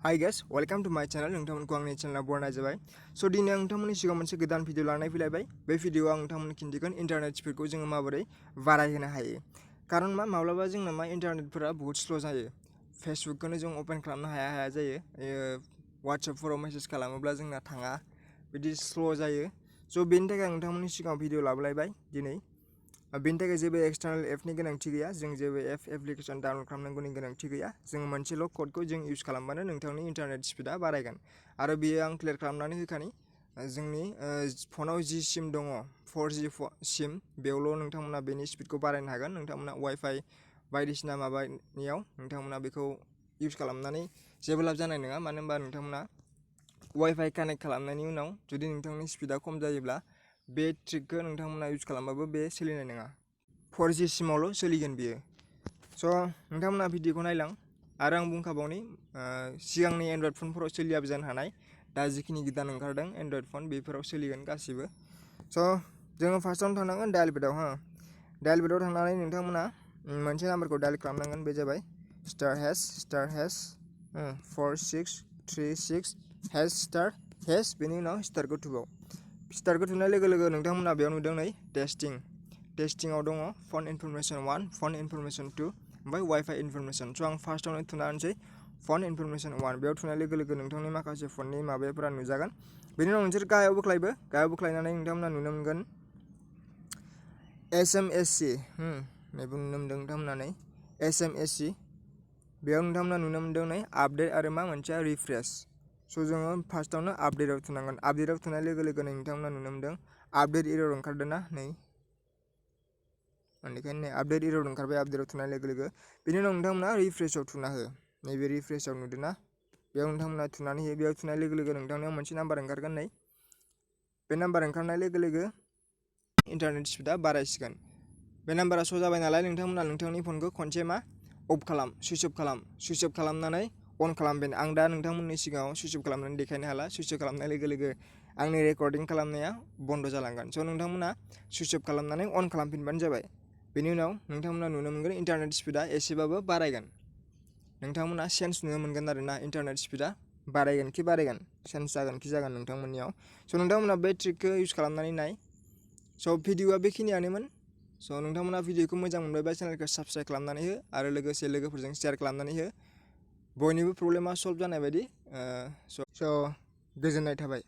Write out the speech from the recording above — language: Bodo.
Hi guys, welcome to my channel. नोंथांमोनखौ आंनि चेनेलाव बरायनाय जाबाय। स' दिनै आं नोंथांमोननि सिगाङाव मोनसे गोदान भिडिअ लानानै फैलायबाय। बे भिडिअआव आं नोंथांमोननो खिन्थिगोन इन्टारनेट स्पिडखौ जोङो माबोरै बारायहोनो हायो। खारन माब्लाबा जोंना इन्टारनेटफोरा बहुत स्ल' जायो। फेसबुकखौनो जों अपेन खालामनो हाया जायो। वाट्सएपफोराव मेसेज खालामोब्ला जोंना थाङा। बिदि स्ल' जायो। स' बेनि थाखाय आं नोंथांमोननि सिगाङाव भिडिअ लाबोलायबाय दिनै। बेनि थाखाय जेबो एक्सटार्नेल एपनि गोनांथि गैया। जों जेबो एप्लिकेसन डाउनलड खालामनांगौनि गोनांथि गैया। जों मोनसेल' क'डखौ जों इउज खालामबानो नोंथांनि इन्टारनेट स्पिडा बारायगोन। आरो बेयो आं क्लियार खालामनानै होखानि जोंनि फनाव जि सिम दङ 4G सिम बेयावल' नोंथांमोना बेनि स्पिडखौ बारायनो हागोन। नोंथांमोना वाइफाइ बायदिसिना माबानियाव नोंथांमोना बेखौ इउज खालामनानै जेबो लाब जानाय नङा। मानो होनबा नोंथांमोना वाइफाइ कानेक्ट खालामनायनि उनाव जुदि नोंथांनि स्पिडा खम जायोब्ला बे ट्रिकखौ नोंथांमोना इउज खालामबाबो बे सोलिनाय नङा। 4G सिमावल' सोलिगोन बियो। स' नोंथांमोना भिडिअखौ नायलां आरो आं बुंखाबावनि सिगांनि एन्ड्रइड फनफोराव सोलियाबो जानो हानाय। दा जिखिनि गोदान ओंखारदों एन्ड्रइड फन बेफोराव सोलिगोन गासिबो। स' जोङो फार्स्टआवनो थांनांगोन डायल बेडआव डायल बेडआव थांनानै नोंथांमोना मोनसे नाम्बारखौ डायल खालामनांगोन। बे जाबाय *#46336# बेनि उनाव स्टारखौ थुबाव। स्टारखौ थुनाय लोगो लोगो नोंथांमोना बेयाव नुदों नै टेस्टिंआव दङ फन इनफरमेसन 1, फन इनफरमेसन 2 ओमफ्राय वाइफाइ इनफरमेसन। स' आं फार्स्टआवनो थुना होनोसै फन इनफरमेसन 1 बेयाव थुनाय लोगो लोगो नोंथांनि माखासे फननि माबाफोरा नुजागोन। बेनि उनाव नोंसोर गाहायाव बोख्लायनानै नोंथांमोना नुनो मोनगोन SMSC नैबो नुनो मोनदों नोंथांमोना नै SMSC बेयाव नोंथांमोना नुनो मोनदों नै आपडेट आरो मोनसेया रिफ्रेश। स' जोङो फार्स्टआवनो आपडेटआव थुनांगोन। आपडेटआव थुनाय लोगो लोगोनो नोंथांमोना नुनो मोनदों आपडेट एरर ओंखारदों ना नै बेनिखायनो आपडेट एरर ओंखारबाय आपडेटआव थुनाय लोगो लोगो। बेनि उनाव नोंथांमोना रिफ्रेशआव थुना हो। नैबे रिफ्रेशआव नुदों ना बेयाव नोंथांमोना थुनानै हो। बेयाव थुनाय लोगो लोगो नोंथांनियाव मोनसे नाम्बार ओंखारगोन नै बे नाम्बार ओंखारनाय लोगो लोगो इन्टारनेट स्पिडा बारायसिगोन। बे नाम्बारा श' जाबाय नालाय नोंथांमोना नोंथांनि फनखौ खनसे सुइच अफ खालामनानै अन खालामफिन। आं दा नोंथांमोननि सिगाङाव सुइच अफ खालामनानै देखायनो हाला। सुइच अफ खालामनाय लोगो लोगो आंनि रेकर्डिं खालामनाया बन्द जालांगोन। स' नोंथांमोना सुइच अफ खालामनानै अन खालामफिनबानो जाबाय। बेनि उनाव नोंथांमोना नुनो मोनगोन इन्टारनेट स्पिडा एसेबाबो बारायगोन। नोंथांमोना सेन्स नुनो मोनगोन आरोना इन्टारनेट स्पिडा बारायगोन सेन्स जागोन नोंथांमोननियाव। स' नोंथांमोना बे ट्रिकखौ इउज खालामनानै नाय। स' भिडिअआ बेखिनियानोमोन। स' नोंथांमोना भिडिअखौ मोजां मोनबायबा चेनेलखौ साबस्क्राइब खालामनानै हो आरो लोगोसे लोगोफोरजों शेयार खालामनानै हो। बयनिबो प्रब्लेमा सल्भ जानाय बायदि। स' गोजोननाय थाबाय।